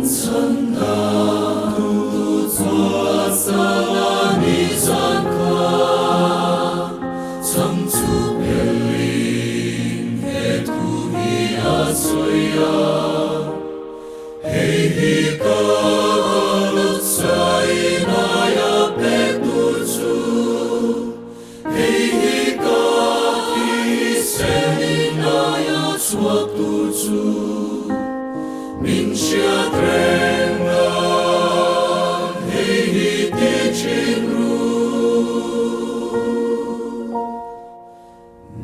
Chhandamtu chu sana ni zan kha chhang chu pelin he thu hi a sawi a, Hei hi ka lut-sainaia pek tur chu. Hei hi ka thisen aia chhuak tur chu min hriat reng nan hei hi ti thin ru.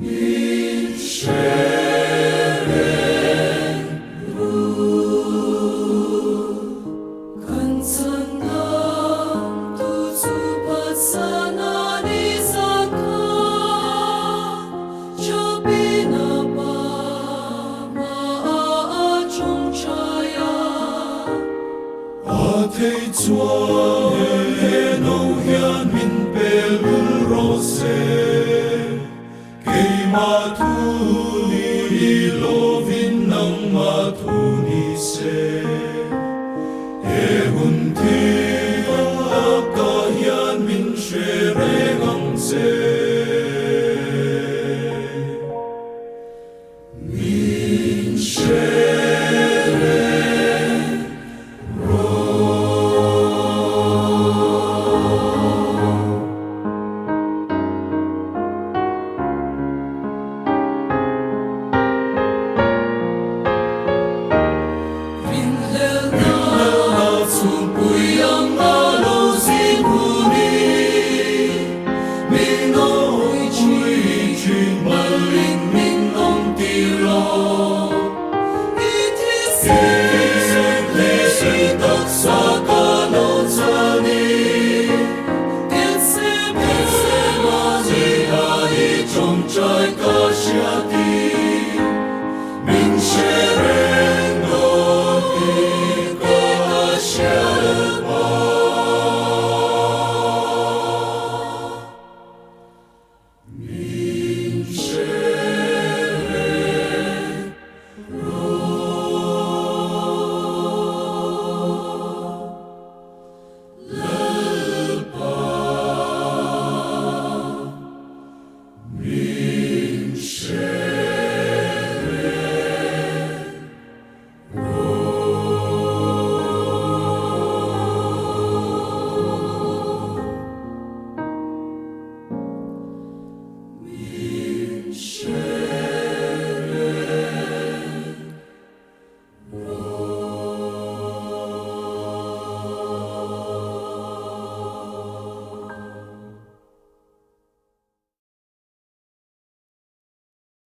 Min hre reng ru. Kan chhandamtu chu phatsan a ni zan kha, Chapina pa hmaah a tawngtai a. A thei chuan he no hian min pe lul rawh se, keimah thu ni lovin nangmah thu ni se. He hun thil lakah hian min hre reng ang che. Min hre reng rawh. Rinhlelhna chhungpui ang a lo zin hunin min awih thin malin min awm tir lo. I thisen.